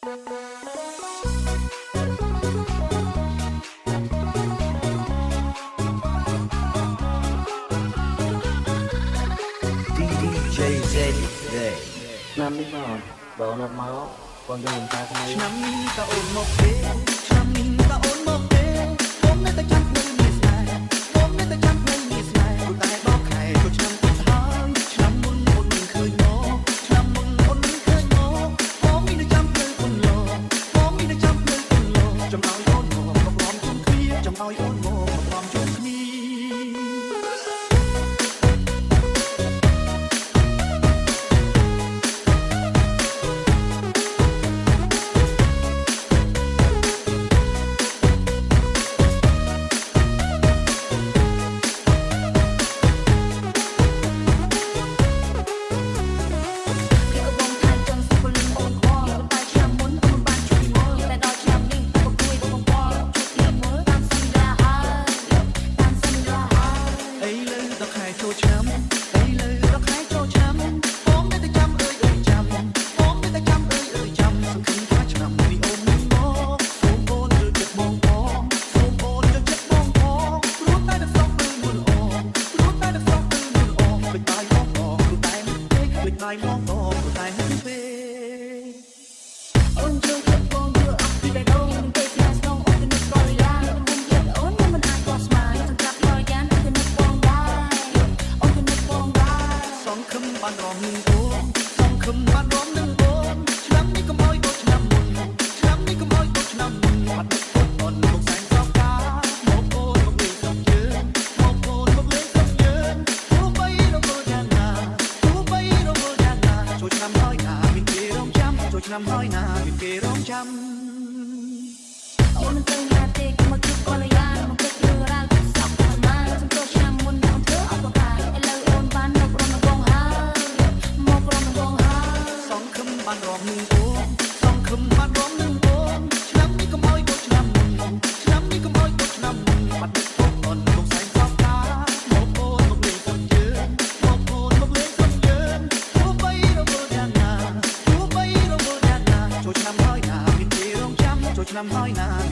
DJ Z. ឆ្នាំនេះមកបើអូនអត់មកបងយកខ្ញុំតាថ្មី ឆ្នាំនេះតើអូនមកទេឆ្នាំនេះតើអូនមកទេបងនៅតែចាំភ្លឺមានស្នេហ៍បងនៅតែចាំភ្លឺមានស្នេហ៍ព្រោះតែដល់ខែចូលឆ្នាំទៀតហើយឆ្នាំមុនអូនមិនឃើញមកឆ្នាំមុនអូនមិនឃើញមកបងនេះនៅចាំភ្លឺពុនលោបងនេះនៅចាំភ្លឺពុនលោចង់ឲ្យអូនមកមកឡំជុំគ្នាចង់ឲ្យអូនមកមកឡំជុំគ្នា គេក៏បងថាចង់សុខលឹងអូនខ្វល់តែឆ្នាំមុនអូនបានជួយមើលតែដល់ឆ្នាំនេះក៏គួយបងបងជួបគ្នាមើលតាមសន្យាហើយតាមសន្យាហើយ ឥឡូវដល់ខែចូលឆ្នាំឥឡូវដល់ខែចូលឆ្នាំបងនៅតែចាំអើយអើយចាំបងនៅតែចាំអើយអើយចាំសង្ឃឹមថាឆ្នាំនេះអូននឹងមកសូមអូនយល់ចិត្តបងផងសូមអូនយល់ចិត្តបងផងព្រោះតែនឹងស្រស់គឺមួយល្អព្រោះតែនឹងស្រស់គឺមួយល្អភ្លេចបាយបងផងព្រោះតែមិនទេភ្លេចបាយបងផងព្រោះតែមិនទេ អូនជួយចិត្តបងយល់អស់ពីបេះដូងនឹងពេលស្នេហ៍ស្នងអូនទៅនឹកក៏យ៉ាងខ្ញុំចិត្តអូនខ្ញុំមិនអាចស្មានសម្រាប់ដល់យ៉ាងអូនទៅនឹកបងដែរអូនទៅនឹកបងដែរ សង្ឃឹមបានរំនឹងអូនសង្ឃឹមបានរំនឹងអូនឆ្នាំនេះកុំឲ្យដូចឆ្នាំមុនឆ្នាំនេះកុំឲ្យដូចឆ្នាំមុនបាត់ទឹកអូនមកសែនសោកកាមកអូនមកលេងស្រុកយើងមកអូនមកលេងស្រុកយើងទោះបីរវល់យ៉ាងណាទោះបីរវល់យ៉ាងណាចូលឆ្នាំហើយណាមានគេរងចាំចូលឆ្នាំហើយណាមានគេរងចាំ អូនមិនទៅណាទេកុំមកជួបកល្យាមកគិតរឿងរ៉ាវសោកប្រមាណសំទោសឆ្នាំមុនអូនធ្វើអត់ប្រការឥឡូវអូនបានមករំលងហើយមករំលងហើយ សង្ឃឹមបានរំនឹងអូនសង្ឃឹមបានរំនឹងអូនឆ្នាំនេះកុំឲ្យដូចឆ្នាំមុនឆ្នាំនេះកុំឲ្យដូចឆ្នាំមុនបាត់ទឹកអូនមកសែនសោកកាមកអូនមកលេងស្រុកយើងមកអូនមកលេងស្រុកយើងទោះបីរវល់យ៉ាងណាទោះបីរវល់យ៉ាងណាចូលឆ្នាំហើយណាមានគេរងចាំចូលឆ្នាំហើយណា